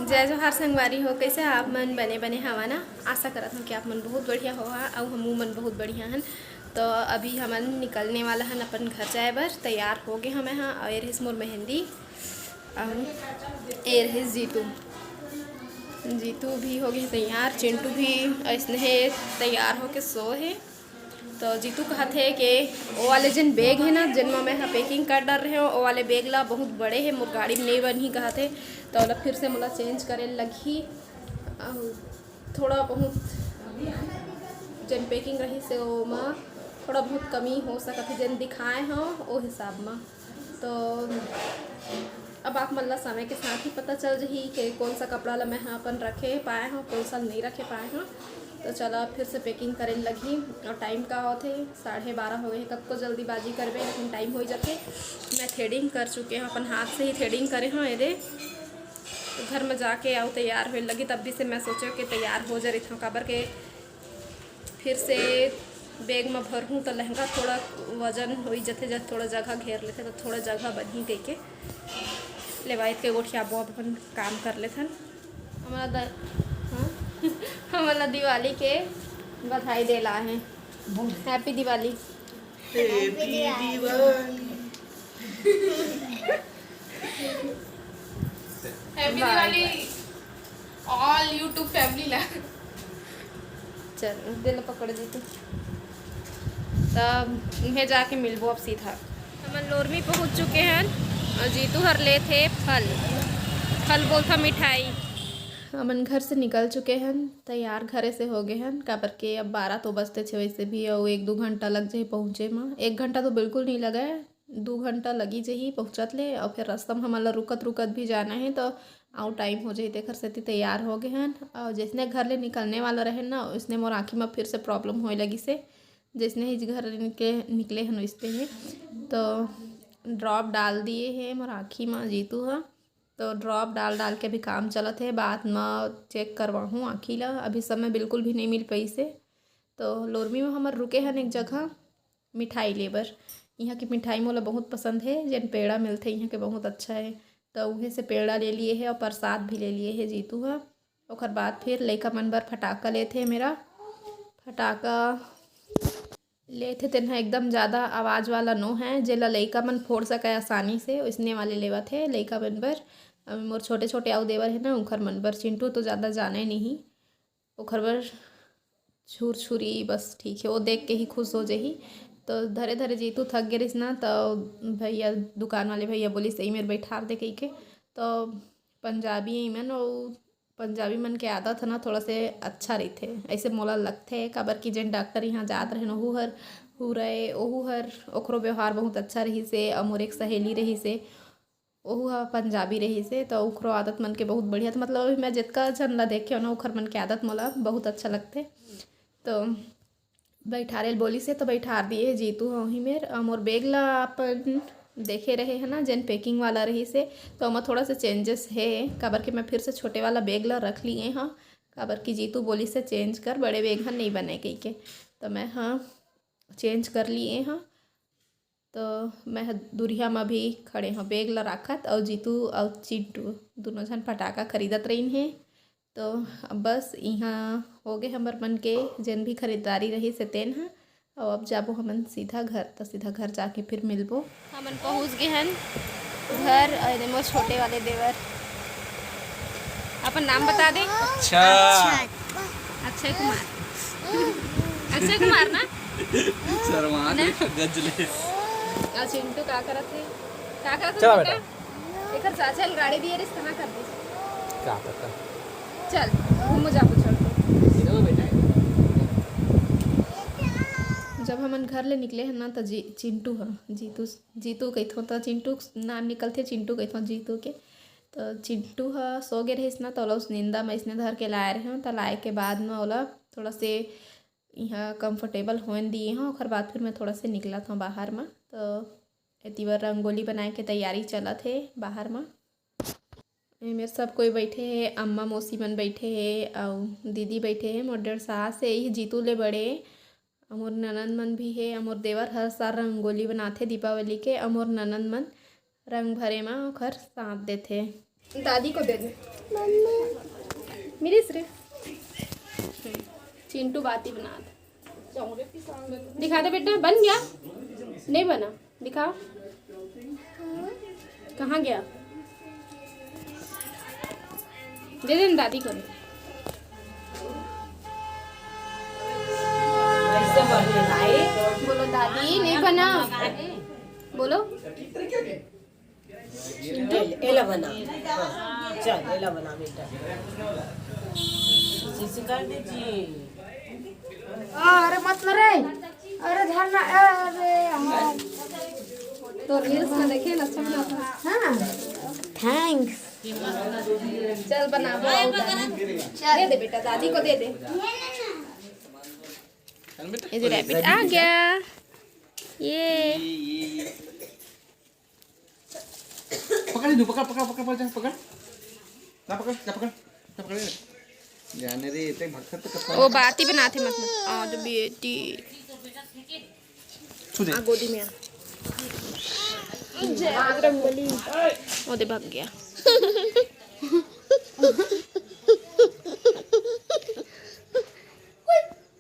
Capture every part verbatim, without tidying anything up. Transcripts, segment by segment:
जय जोहार संगवारी हो, कइसे आप मन? बने बने हवा ना? आशा करत हूँ कि आप मन बहुत बढ़िया होहा, अउ हमू मन बहुत बढ़िया हन। तो अभी हमन निकलने वाला हन अपन घर जाए बर, तैयार हो गे हमें हाँ। अउ ए रहिस मोर मेहंदी, अउ ए रहिस जीतू, जीतू भी हो गे तैयार, चिंटू भी अइसने तैयार होके सो हे। तो जीतू कहत हे कि ओ वाले जेन बैग हे ना, जेन म मैं ह पैकिंग कर डार रहे हो, ओ वाले बैग ला बहुत बड़े हे, मोर गाड़ी में नहीं बनही कहत हे। तो ओला फिर से मोला चेंज करे लगही। अउ थोड़ा बहुत जेन पैकिंग रहिस हे, ओमा थोड़ा बहुत कमी हो सकत हे, जेन दिखाए हो ओ हिसाब म। तो अब आप मन ला समय के साथ ही पता चल जही कि कौन सा कपड़ा ला मैं ह अपन रखे पाए हूँ, कौन सा नहीं रखे पाए हूँ। तो चलो, अब फिर से पैकिंग करे लगही। और टाइम का होथे, साढ़े बारह हो गए हे। कतको जल्दीबाजी करबे, लेकिन टाइम हो ही जाथे। मैं थ्रेडिंग कर चुके हूँ, अपन हाथ से ही थ्रेडिंग करे हूँ। ये दे, तो घर में जाके आऊ तैयार होए लगी, तब भी से मैं सोचे कि तैयार हो जा रही हूँ, काबर के फिर से बैग में भरहूँ तो लहंगा थोड़ा वजन हो ही जाथे, जब थोड़ा जगह घेर लेथे तो थोड़ा जगह बनही कह के लेवाइत के गोठियाबो, अब अपन काम कर लेथन। हमारा द-, हाँ? हमारा दिवाली के बधाई देला है। Happy Diwali. Happy Diwali। Happy Diwali all YouTube family ला। चल, दे ला पकड़ दे तू। तब उहें जाके मिलबो अब सीधा। हमन लोरमी पहुंच चुके हन और जीतू हर लेथे फल, फल बोलथा मिठाई। हमन घर से निकल चुके हन, तैयार घरे से हो गए हन, काबर के अब बारह तो बजते छे वैसे भी, और एक दो घंटा लग जाही पहुँचे में। एक घंटा तो बिल्कुल नहीं लगा है, दू घंटा लगी जही पहुँचत ले, और फिर रस्ता म हमन ला रुकत रुकत भी जाना है, तो आउ टाइम हो जाही, तेखर सेती तैयार हो गए हन। और जैसने घर ले निकलने वाला रहे ना, उसने मोर आँखी में फिर से प्रॉब्लम होए लगी से, जैसने ही घर ले निकले, निकले हन वैसने ही तो ड्रॉप डाल दिए है मोर आँखी में जीतू ह। तो ड्रॉप डाल डाल के अभी काम चलत है, बाद म चेक करवाहूँ आँखी ला। अभी समय बिल्कुल भी नहीं मिल पाइस हे, तो लोरमी में हमर रुके हन एक जगह मिठाई ले बर। यहाँ की मिठाई मोला बहुत पसंद है, जेन पेड़ा मिलथे यहाँ के बहुत अच्छा है, तो उहे से पेड़ा ले लिए है और प्रसाद भी ले लिए है जीतू ह। ओकर बाद फिर लइका मन बर फटाका लेथे मेरा, फटाका लेथे तेन ह एकदम ज़्यादा आवाज़ वाला नो है, जेला लइका मन फोड़ सके आसानी से, ओइसने वाले लेवत हे लइका मन बर। अब मोर छोटे छोटे अउ देवर है ना, उखर मन बर। चिंटू तो ज़्यादा जाने नहीं, ओखर बर छुरछुरी बस ठीक है, वो देख के ही खुश हो जाही। तो धरे धरे जीतू थक गे रहिस ना, तो भैया, दुकान वाले भैया बोलिस, "सही मेर बैठार दे," कहिके। तो पंजाबी है मन, वो पंजाबी मन के आदत है ना, थोड़ा से अच्छा रहिथे, ऐसे मोला लगथे, काबर कि जेन डॉक्टर यहाँ जात रहे ना, ओहू हर, हूँ रहे, ओहू हर, ओकरो व्यवहार बहुत अच्छा रहिस हे। और मोर एक सहेली रहिस हे, ओहू ह पंजाबी रहिस हे, तो ओकरो आदत मन के बहुत बढ़िया, तो मतलब अभी मैं जितका झन ला देखे हो ना, ओखर मन के आदत मोला बहुत अच्छा लगथे। तो बैठारे ल बोलिस हे, तो बैठार दिए हे जीतू ह वहीं मेर। अउ मोर बैग ला अपन देखे रहे है ना, जेन पैकिंग वाला रहिस हे, तो ओमा थोड़ा सा चेंजेस हे, काबर कि मैं फिर से छोटे वाला बैग ला रख लिए हँ, काबर कि जीतू बोलिस हे, "चेंज कर, बड़े बैग ह नहीं बने," कहिके। तो मैं ह चेंज कर लिए हँ। तो मैं ह दुरिहा म भी खड़े हँ, बैग ला राखत, अउ जीतू अउ चिंटू दुनों झन फटाका खरीदत रहिन हे। तो अब बस इहाँ हो गए हमर मन के जेन भी खरीदारी रहिस हे तेन ह। अउ अब जाबो हमन सीधा घर, तो सीधा घर जाके फिर मिलबो। हमन पहुँच गए हन घर, अउ एदे मोर छोटे वाले देवर। अपन नाम बता दे। अच्छा। अक्षय कुमार। अक्षय कुमार ना? शर्मा ना? गज ले। अउ चिंटू का करत हे? का करत हे चला बेटा? बेटा। एकर चाचा ल गाड़ी दिए रिस, कहाँ कर दिस? का पता। चल, घूमो जा, पूछो तो। इधर बैठा है। जब हमन घर ले निकले हन ना, त जी-, चिंटू ह, जीतू, जीतू कहिथों, त चिंटू नाम निकलथे, चिंटू कहिथों जीतू के। त चिंटू ह सो गे रहिस ना, त ओला उस निंदा में इसने धर के लाए रहे हूँ। त लाए के बाद में ओला थोड़ा से इहाँ कंफर्टेबल होन दिए हूँ, ओकर बाद फिर मैं थोड़ा से निकलत हूँ बाहर में। त एती बर रंगोली बनाए के तैयारी चलत हे बाहर में। ए मेर सब कोई बैठे हे, अम्मा मौसी मन बैठे हे, अउ दीदी बैठे हे, मोर डेढ़ सास हे, इह जीतू ले बड़े, अउ मोर ननद मन भी हे, अउ मोर देवर हर साल रंगोली बनाथे दीपावली के, अउ मोर ननद मन रंग भरे म ओखर साथ देथे। दादी को दे दे। मिलिस रे। चिंटू बाती बनात। दिखा दे बेटा, बन गया? नहीं बना, दिखाओ। कहाँ गया? दे दे ना दादी को। बोलो दादी, नहीं बना। बोलो। एला बना। हाँ, चल, एला बना बेटा। शिशिका दीदी। अरे मत न रे। अरे धरना, अरे यार। तो reels में देखे ना, अच्छा बनाता। हाँ। Thanks। चल बना, दे दे बेटा, दादी को दे दे। ये जो rabbit आ गया। ये। पकड़, इधर पकड़, पकड़, पकड़, पकड़, पकड़। ना पकड़, ना पकड़, ना पकड़। जाने रे, इतने भक्खर तो कब ओ, बाती बनाते मत, मत। आ, तो बेटी। छू दे। आ, गोदी में आ। ओ, दे, भाग गया।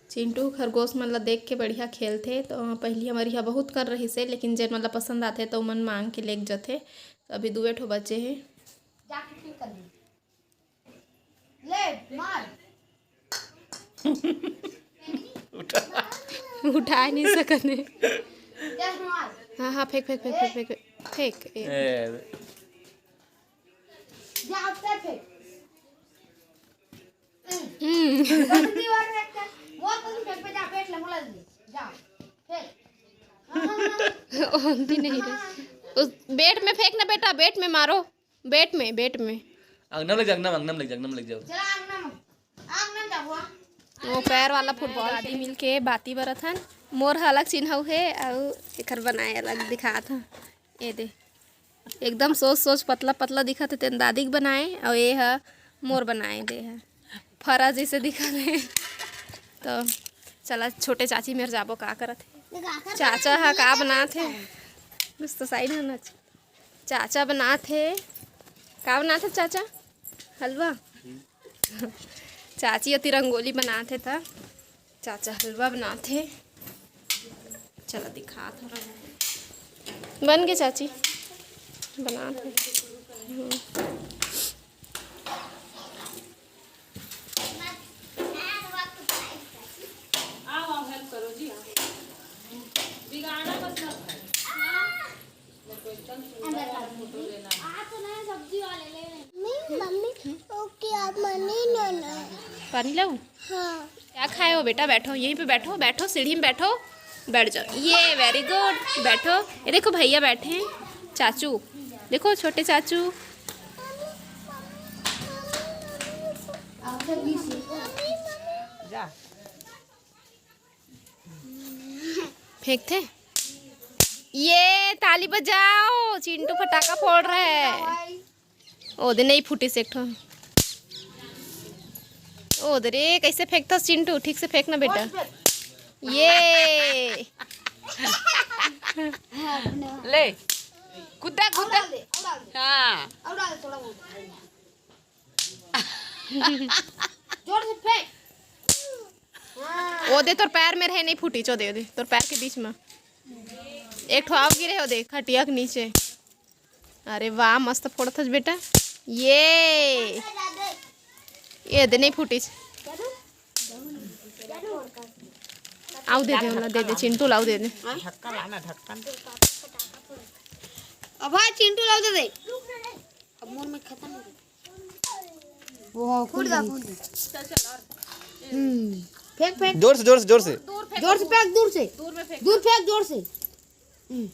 चिंटू खरगोश मन ला देख के बढ़िया खेलथे। तो पहिली हमर इहाँ बहुत कन रहिस हे, लेकिन जेन मन ला पसंद आथे, तो ओमन मांग के लेके जथे। तो अभी दुए ठो बचे हे। जाके ठीक कर ले। ले, मार। उठा नहीं सकत हे। जा, मार। हाँ, हाँ, फेंक, फेंक, फेंक, फेंक, फेंक, फेंक। ए। जा, अब फेंक। हम्म। गलती बार रख कर, वो तो फेंक पे जा, बैठ ले, बोला ले। जा, फेंक। हाँ, हाँ, हाँ। ओंदी नहीं रे। उस bat में फेंक ना बेटा, bat में मारो। Bat में, bat में। अंगना में ले जा, अंगना में, अंगना में ले जा, अंगना में ले जाओ। चला, अंगना में, अंगना में जाओ, हाँ। वो पैर वाला football दादी मिलके बाती बरत हन। मोर ह अलग चिन्हऊ हे, अउ एकर बनाए अलग दिखात ह। ए दे। एकदम सोच सोच पतला पतला दिखत हे, तेन दादी के बनाए, अउ ए ह मोर बनाए दे ह। फरा जैसे दिखत हे। तो चला छोटे चाची मेर जाबो, का करत हे। चाचा ह का बनात हे। कुछ तो साइड में ना। चाचा बनात हे। का बनात हे चाचा? हलवा। चाची अति रंगोली बनात हे त चाचा हलवा बनात हे। चला दिखात हन। बन गे चाची। बनात हे। हम्म। आओ, आओ, help करो जी, आओ। बिगाड़ना मत, मत भाई। मेरे को एकदम सुंदर वाला फोटो लेना है। आ तो नया सब्जी वाले ले रहे हैं। नहीं, मम्मी, ओके, आप मनी ना ना। पानी लाऊं? हाँ। क्या खाए हो बेटा? बैठो, यहीं पे बैठो, बैठो, सीढ़ी में बैठो, बैठ जाओ। ये very good, बैठो। ये देखो भैया बैठे हैं, चाचू, देखो छोटे चाचू। जा। फेंकथे। ये ताली बजाओ, चिंटू फटाका फोड़ रहा है। ओ दे, नहीं फूटिस एक ठो। ओ दे रे, कैसे फेंकथस चिंटू? ठीक से फेंक ना बेटा। ये। ले, कूदा, कूदा। हाँ। जोर से फेंक। ओ दे, तोर पैर में रहे, नहीं फूटिस। ओ दे, ओ दे, तोर पैर के बीच में। एक ठो आव गिरे हे, ओ दे, खटिया के नीचे। अरे वाह, मस्त फोड़त हस बेटा। ये, ये दे, नहीं फूटिस। आऊ दे दे, ओला दे दे, चिंटू ला आऊ दे दे। ढक्कन लाना, ढक्कन। अब भाई चिंटू ला आऊ दे दे। अब मोर में खत्म हो गया। वो फूट गया, फूट गया। हम्म। फेंक, फेंक। जोर से, जोर से, जोर से। जोर से फेंक, दूर से। दूर में फेंक। दूर फेंक, जोर से। हम्म।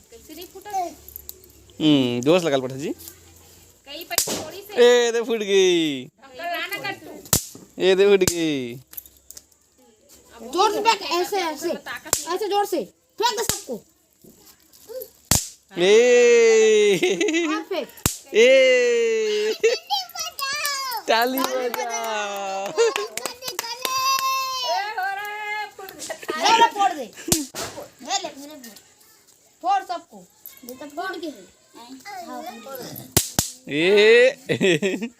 हम्म, जोर से लगा पड़ा जी। कई पट थोड़ी से। ए, दे फूट गई। ढक्कन लाना कर तू। ए, दे फूट गई। जोर से फेंक, ऐसे, ऐसे। ऐसे जोर से। फेंक दे सबको। ए। और फेंक। ए। ताली बजाओ। ले, ले, फोड़ दे। ले, ले, मेरे फोड़। फोड़ सबको। ये तो फोड़ के है। हाँ, फोड़ दे। ए।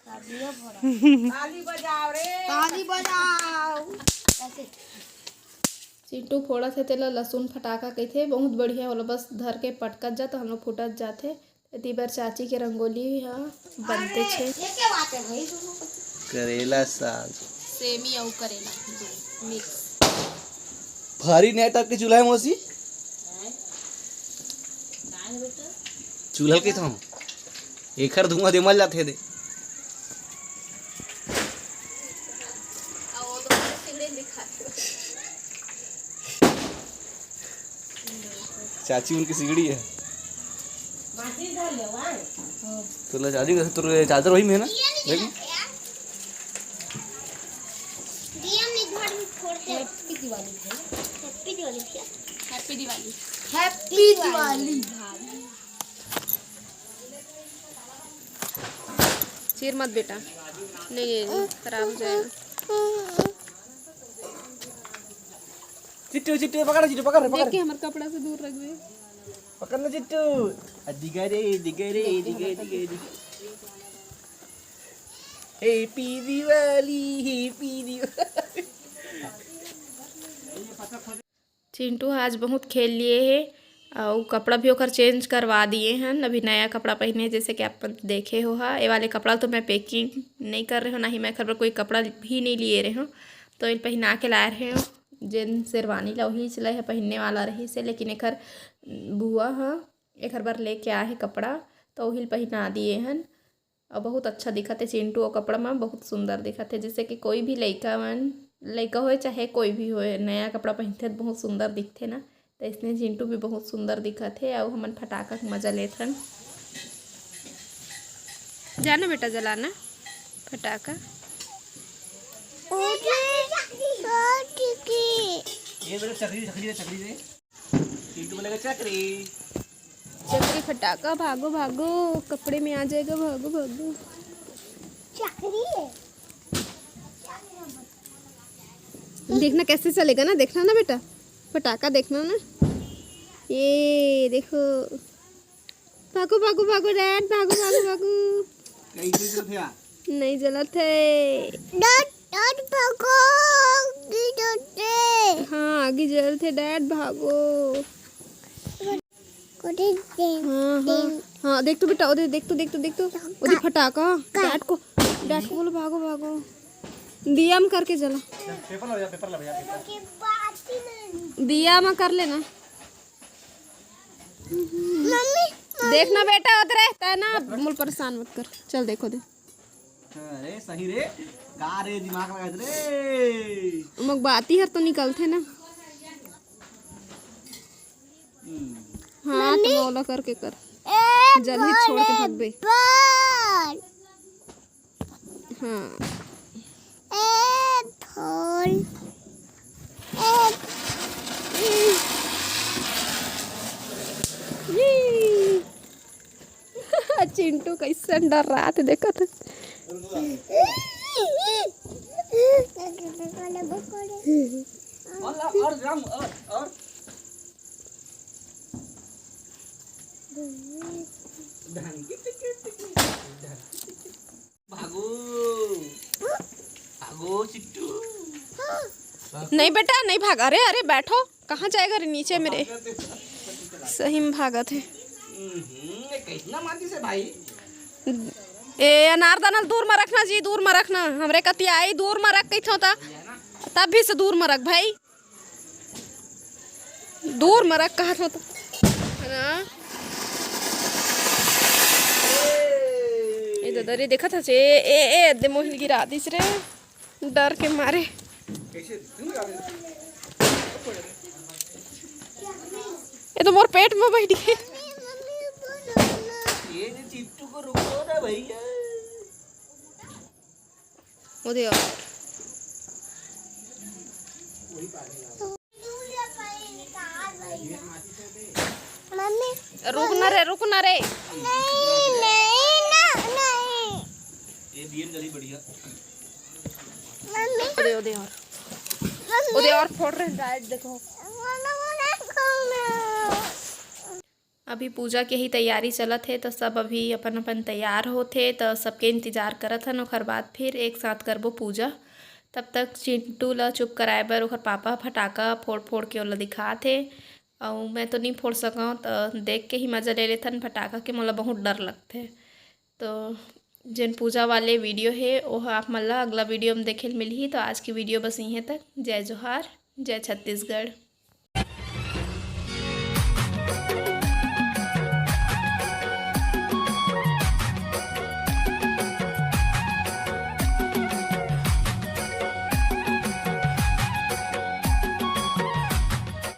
ताली बजाओ रे। ताली बजाओ। चिंटू फोड़त हे, तेला लसुन फटाका कहिथे। बहुत बढ़िया, ओला बस धर के पटकत जा, तो हम लोग फूटत जाथे। एती बर चाची के रंगोली ह बनते छे। ये क्या बात है भाई? करेला साग। सेमी अउ करेला दो मिक्स। भारी नया टाइप के चूल्हा है मौसी। चूल्हा के था, एखर धुआं दे मल जाथे दे। चाची उनकी सिगड़ी है। तो ले चाची का, तोर चार्जर वही में है ना? देख। हैप्पी दिवाली भैया। हैप्पी दिवाली भैया। हैप्पी दिवाली। हैप्पी दिवाली। चीर मत बेटा, नहीं, ये खराब हो जाएगा। चिट्टू, चिट्टू, पकड़, चिट्टू, पकड़, पकड़। देख के हमर कपड़ा से दूर रख दे। पकड़ ना चिट्टू। आ, दिगा रे, दिगा रे, दिगा, दिगा, दिगा। Happy Diwali, happy Diwali. चिंटू ह आज बहुत खेल लिए हे, अउ कपड़ा भी ओकर चेंज करवा दिए हन। अभी नया कपड़ा पहिने, जैसे कि आप मन देखे हो हा। ये वाले कपड़ा तो मैं पैकिंग नहीं कर रहे हो, ना ही मैं एकर बर कोई कपड़ा भी नहीं लिए रहे हो, तो एल पहिना के लाए रहे हो। जेन शेरवानी ला वही सिलाई है पहिनने वाला रही से, लेकिन एकर बुआ ह एकर बर लेके आए हे कपड़ा, तो वही ल पहिना दिए हन। अउ बहुत अच्छा दिखत हे चिंटू ओ कपड़ा म, बहुत सुंदर दिखत हे। जैसे कि कोई भी लइका मन, लइका होए चाहे कोई भी होए, नया कपड़ा पहिनथे त बहुत सुंदर दिखथे ना, त इसने चिंटू भी बहुत सुंदर दिखत हे। अउ हमन फटाका के मजा लेथन। जाना बेटा, जलाना फटाका। ये बेटा चकरी, चकरी दे, चकरी दे। चिंटू बोलेगा, "चकरी।" चकरी फटाका, भागो, भागो, कपड़े में आ जाएगा, भागो, भागो। चकरी है। देखना कैसे चलेगा ना, देखना ना बेटा, फटाका देखना ना। ये देखो, भागो, भागो, भागो, डैड, भागो, भागो, भागो। कैसे चलत हे यार? नहीं जलत हे। डैड, डैड, भागो, आगी जलत हे। हाँ, आगी जलत हे, डैड, भागो। हाँ, हाँ, हाँ, देख तो बेटा, ओदे, देख तो, देख तो, देख तो, ओदे फटाका, डैड को, डैड को बोलो, "भागो, भागो।" दिया म करके जला। पेपर ला भैया, पेपर ला भैया, पेपर। दिया म कर लेना। मम्मी, देखना बेटा, उधर रहता है ना, मुल परेशान मत कर। चल देखो दे। अरे सही रे, का रे दिमाग लगा रे। मोमबत्ती हर तो निकलथे ना। हम्म। हाँ, तो मम्मी। मौला करके कर। ए, जल्दी छोड़ के भागबे। हाँ। ए, फोन। ए, ई। चिंटू कैसन डर्रात हे, देखत हे। और, और, और, और। भागो, भागो चिट्टू। नहीं बेटा, नहीं भाग। अरे, अरे, बैठो। कहाँ जाएगा रे, नीचे मेरे। सही में भागत हे। हम्म, ये कैसना माचिस हे भाई? ए, अनारदाना ल दूर म रखना जी, दूर म रखना। हमरे कति आई, दूर म रख कहिथों त, तब भी से दूर म रख भाई। दूर म रख कहत हों त, है ना? ए ददा रे, देखत हस, ए, ए, ए, दे मोहिल गिरा दिस रे, डर के मारे। ए तो मोर पेट में बैठ गए। ये जो चिट्टू को रुको ना भैया। वो दे और। मम्मी। रुक ना रे, रुक ना रे। नहीं, नहीं, ना, नहीं। ये दिए जल्दी बढ़िया। मम्मी। वो दे, वो दे और। मम्मी। वो दे और फोड़ रहे हैं, डाइट देखो। Mummy, mummy, mummy. अभी पूजा के ही तैयारी चलत हे, त सब अभी अपन-अपन तैयार होथे, त सबके इंतजार करत हन। ओखर बाद फिर एक साथ करबो पूजा। तब तक चिंटू ला चुप कराए बर ओखर पापा फटाका फोड़-फोड़ के ओला दिखात हे। अउ मैं तो नइ फोड़ सकंव, त देख के ही मजा ले लेथन फटाका के, मोला बहुत डर लगथे। तो जेन पूजा वाले वीडियो हे, ओह आप मन ला अगला वीडियो में देखे ल मिलही। तो आज की वीडियो बस इहें तक। जय जोहार, जय छत्तीसगढ़।